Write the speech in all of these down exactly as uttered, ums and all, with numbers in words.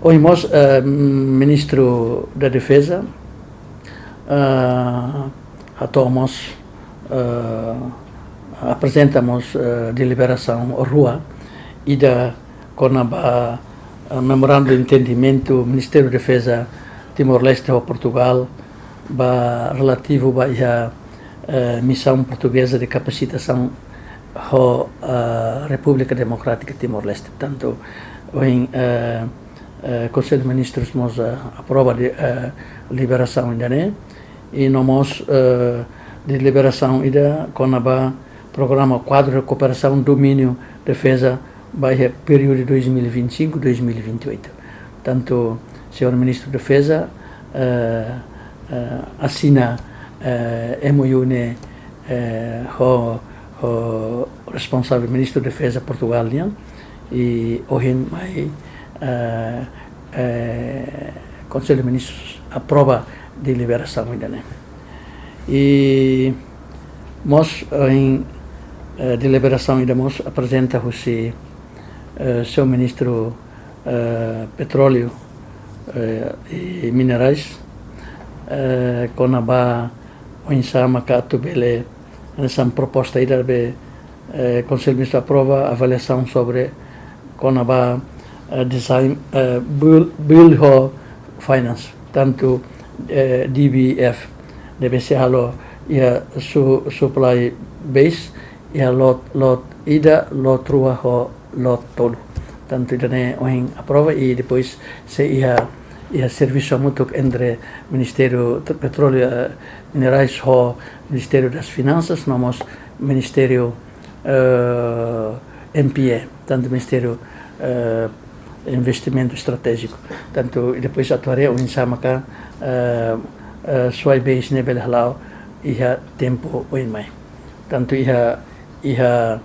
Ohin mós, eh, Ministru da Defeza, eh, hato'o mós, eh, aprezenta mós, eh, deliberasaun rua, ida kona-ba, eh, memorandu de entendimentu Ministériu Defeza Timor-Leste ho Portugal, ba relativu ba iha, eh, misaun portugeza de kapasitasaun ho, eh, Repúblika Demokrátika Timor-Leste. Tantu ohin, eh, eh, Konsellu Ministrus mós, eh, aprova de, eh, liberasaun ida-ne'e. I no mós, eh, deliberasaun ida kona-ba programa kuadru de kooperasaun domíniu defeza ba iha períodu dois mil e vinte e cinco, dois mil e vinte e oito. Tantu señór Ministru Defeza, eh, eh, asina, eh, M O U ne'e, eh, ho, ho responsavel Ministru Defeza Portugal nian, i ohin mai, eh, eh, Konsellu Ministrus aprova deliberasaun ida-ne'e. I mós, eh, ohin, eh, deliberasaun ida mós aprezenta husi, eh, señór Ministru, eh, Petróleu, eh, i Minerais, eh, kona-ba oinsá maka atu bele hanesan proposta ida be, eh, Konsellu Ministru aprova avaliasaun sobre kona-ba, eh, design, eh, build, build ho finance, tantu, eh, D B F, ne'ebé sei halo iha su-, supply base, iha lot, lot ida, lot rua ho lot tolu. Tantu ida-ne'e ohin aprova i depois sei iha, iha servisu hamutuk entre Ministériu T-, Petróleu, eh, Minerais ho Ministériu das Finansas, no mós Ministériu, eh, M P E, tantu Ministériu, eh, Investimentu Estratéjiku. Tantu i depois atu haree oinsá maka, eh, eh, Suai Base ne'e bele hala'o iha tempu oin mai. Tantu iha, iha,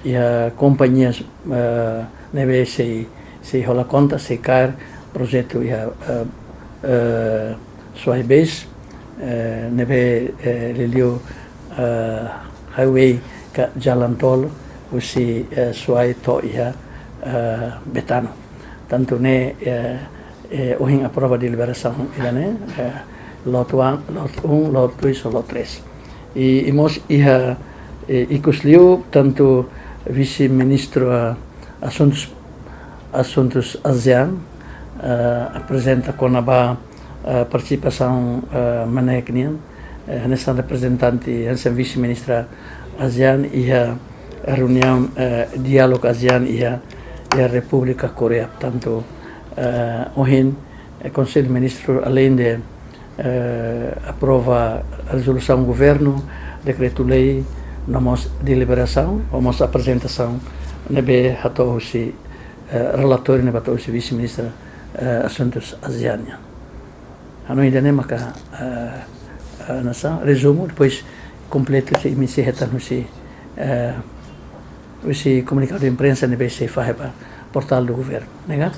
iha kompañia, eh, ne'ebé sei, sei hola konta, sei kaer projetu iha, eh, eh, Suai Base, eh, ne'ebé, eh, liuliu, eh, highway ka jalan tol husi, eh, Suai to'o iha, eh, Betano. Tantu ne'e, eh, eh, ohin aprova deliberasaun ida-ne'e, eh, lot wan, lot um, lot dois ho lot três. I, i mós iha, eh, ikus liu, tantu Vise-Ministru, eh, Asuntus, Asuntus ASEAN, eh, aprezenta kona-ba, eh, partisipasaun, eh, MNEK nian, eh, hanesan reprezentante, hanesan Vise-Ministra ASEAN iha reuniaun, eh, diálogu ASEAN iha, iha Repúblika Koreia. Tantu, eh, ohin, eh, Konsellu Ministru aleinde, eh, aprova rezolusaun governu, dekretu-lei, no mós deliberasaun, no mós aprezentasaun ne'ebé hato'o husi, eh, relatóriu ne'ebé hato'o husi Vise-Ministra, eh, Asuntus ASEAN nian. Hanoin ida-ne'e maka, eh, eh, hanesan rezumu, depois kompletu sei imi sei hetan husi, eh, husi komunikadu imprensa ne'ebé sei fahe ba portál do governu, ne'e ka?